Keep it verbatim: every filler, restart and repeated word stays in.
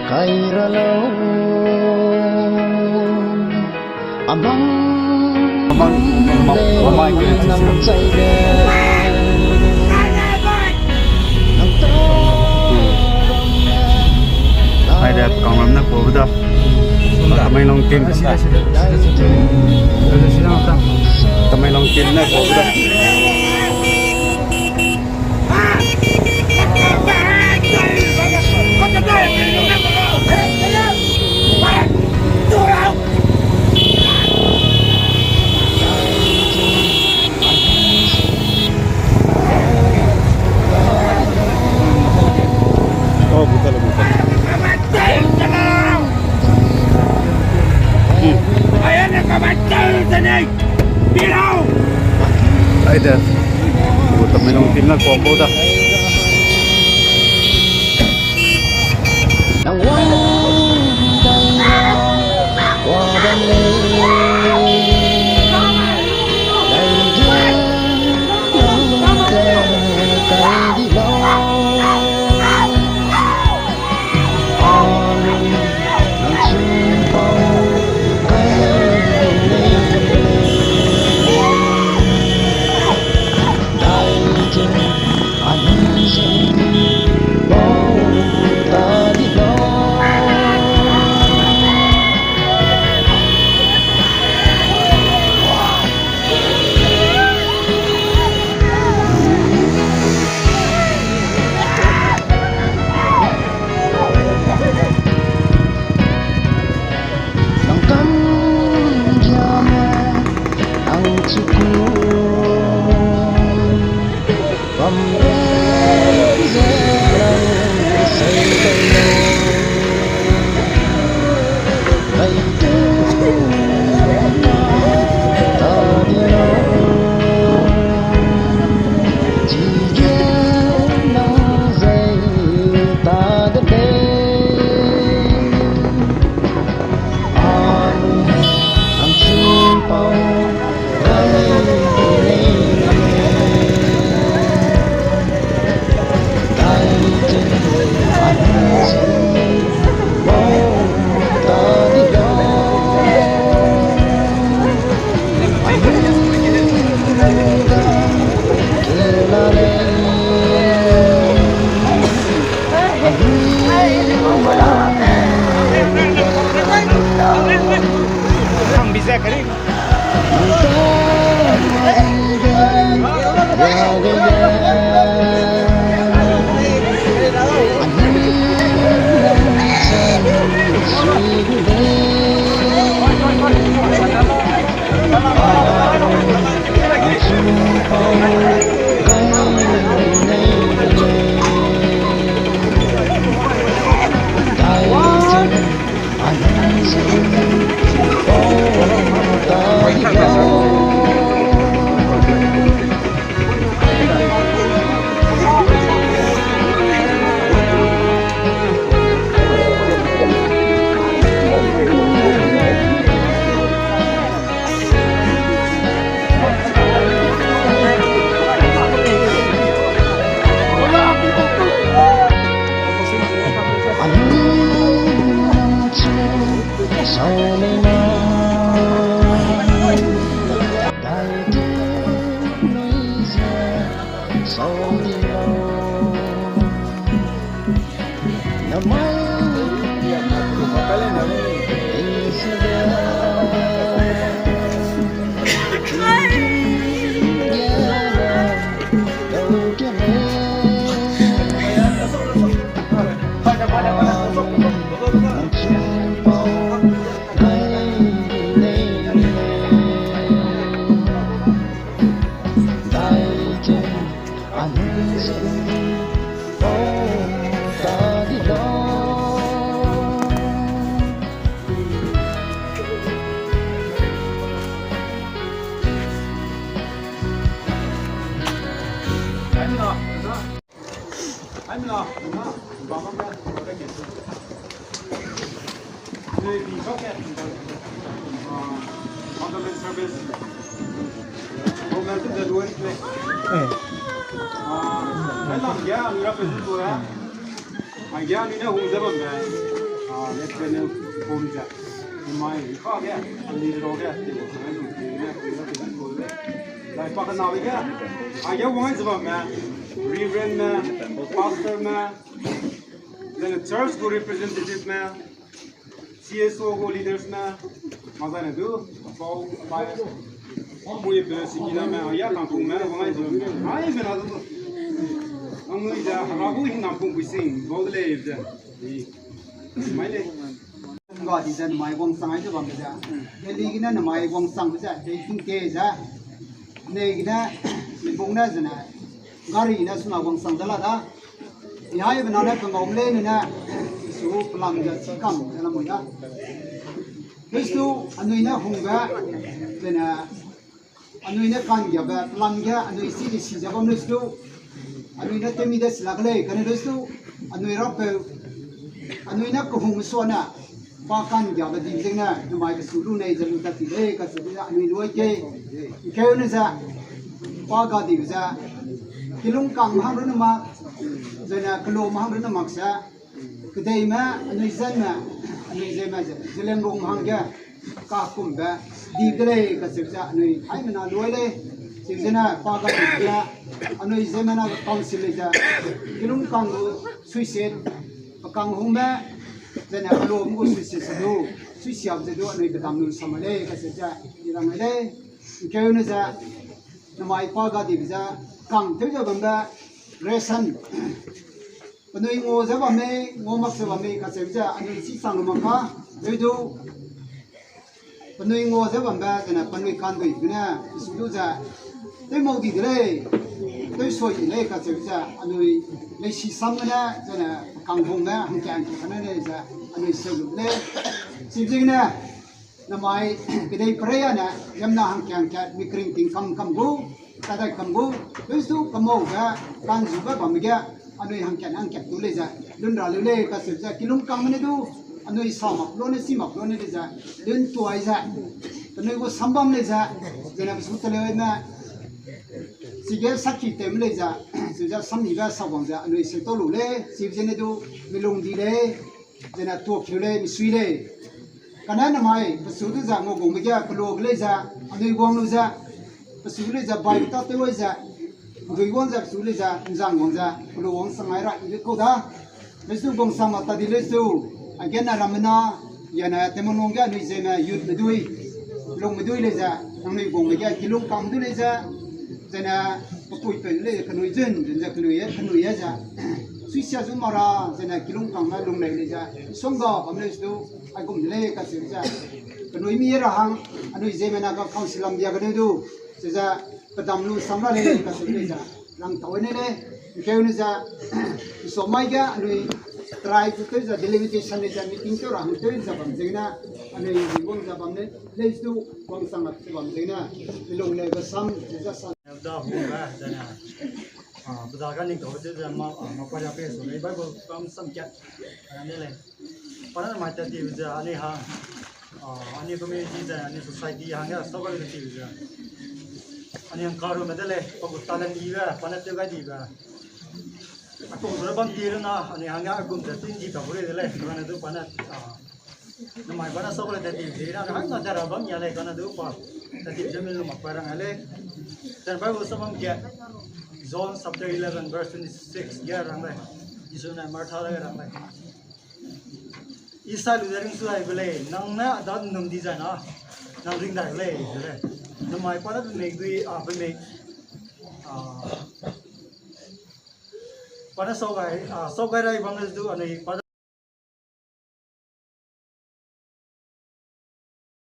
Kai ra lau, amang, amang, amang, amang, amang, amang, amang, Aide, Kangram ne kau da. Tamenglong team. Tamenglong team ne kau da. Oh, buta le, buta le. Hmm. Aide. Gu Tamenglong team ne kau kau da. Lieutenant Pumja, mai ka ge, ani ro ge, ti lo, mai lu, ti ne, ti ne, ti ne, ti ne. Lai pa ka na ge, a ge wang ze bamme, Reverend me, Pastor me, then church gu representative me, C S O gu leaders me, mazane du, pau, pai, mui pe sikina me, ya kang kung me, wang ze bamme, ai me na du. Ang nui ja, rabu hin na pung pui sing, go de lei ze. Mai le. Ga di ze mai wang sang ai ze bam ze. Delhi gene mai wang sang ze, de ting te ze. Ne gene, mi bung ne ze ne. Gari ne suna wang sang ze la da. Yai bena ne pengau le ne ne. Su pelam ze chi kam ze na mo ya. Kristu anui ne hung be. Ze ne. Anui ne kanggiabe plan ge anui si de si ze bam le stu. Anui ne temi de si lak lei, kane le stu. Anui rapeu. Anui ne kehung suane. Pa kanggiabe di zeng ne, numai ke su lu nei ze lu ta ti lei, ka su de anui luai ke. Nkeu ne ze. Pa ga di ze. Kilung kang mahang rune mak. Ze ne kelo mahang rune mak se. Kedeime, anui zeme, anui zeme ze, Zeliangrong hangge, kakumbe, di de lei, kacheu ze, anui haimena luai lei, cheu zene, pa ga di de, anui zeme na council lei ze, kilung kang lu, suisit, pekang hungme, zene, alo mgu suisit se du, suisiap ze du, anui bedam lu sama lei, kacheu ze, i rang lei, nkeu ne ze, namai pa ga di ze, kang tew ze bambe, ration, Penui ngua ze bam mei, ngua mak ze bam mei, kacheu ze anui chi sang lu mak ka, dui du. Penui ngua ze bambe, zene penui kandui gene, pesu du ze, tew mau di de lei, tew soi di lei, kacheu ze anui leisi sam gene, zene kanghungme, hangkang ki kane lei ze, anui seu lu de lei. Chibzing ne, Namai, kedei pray ane, yamna hangkang kat, mikring ting kam kam gu, kadai kam gu, pesu kamau ge, kanzu ge bam ge, anui hangkang hangkang tu lei ze, lun ra lu lei, kacheu ze, kilung kang mene du, anui sa mak lu ne, si mak lu ne lei ze, lun tuai ze, penui gu sambam lei ze, zene pesu te lei ne, sige sakhi tem lei ze, cheu ze samni ge sa wang ze, anui se tau lu lei, chibzene du, milung di lei, zene tuak keu lei, misui lei. Kane namai, pesu du ze ngau gongbe ge, kelo ge lei ze, anui guang lu ze, pesu lei ze, bai ta tew ai ze, ndui guang ze, pesu lei ze, nzang guang ze, kelo guang sangai ra, i le kau da. Lesu guang sang ma ta di lesu, again na ramena, yane temonong ge anui zeme, youth medui, lung medui lei ze, nangnui guangbe ge, kilung kang du lei ze, zene, pepui pe lei, kanui zun, zun ze, kanui e, kanui e ze, suisia zu mara, zene, kilung kang na lung lei lei ze, songga, bam lei su, ai gum de lei, kacheu ze, kanui mi ra hang, anui zeme na ga council lam bia kanui du, ze ze, pedam lu sam ra lei, kacheu lei ze, lang tau ne lei, nkeu ne ze, so mai ge, anui, try tu tew ze, delimitation lei ze, meeting tew ra hang tew ze bam zene, anui, guang ze bam ne, lei su, guang sang a se bam zene, milung lei ga sam, ze ze sam. Da hu ga, zene, ah, beda ga ning tau ze ze ma, ah, ma pa ya pe su lei, Bible kam sam kat, ah, ne lei. Pa ne mai ta di ze, ani hang, ah, ani community ze, ani society hang ya, sa ga di ze. Ani hang karu me de lei, pa gu talent di be, pa ne tew gai di be. A kum zure bam di rena, ani hang ya, a kum ze tin di ta bu lei de lei, pa ne du pa ne, ah, Namai bana sa kule tat ti ze na, hang na dara bam ya lei, kana du pa. Tat ti ze mi lu mak pa rang lei. Then Bible sa bam ge, John chapter eleven verse twenty-six ge rang lei. Jisu ne Martha le rang lei. I sa lu de ring su ai be lei, nang ne a da num di zai na, nang ring dai lei, ze lei. Namai pa ne pe mei dui, a, pe mei, a, pa ne sau gai, a, sau gai rai bam le du, anui pa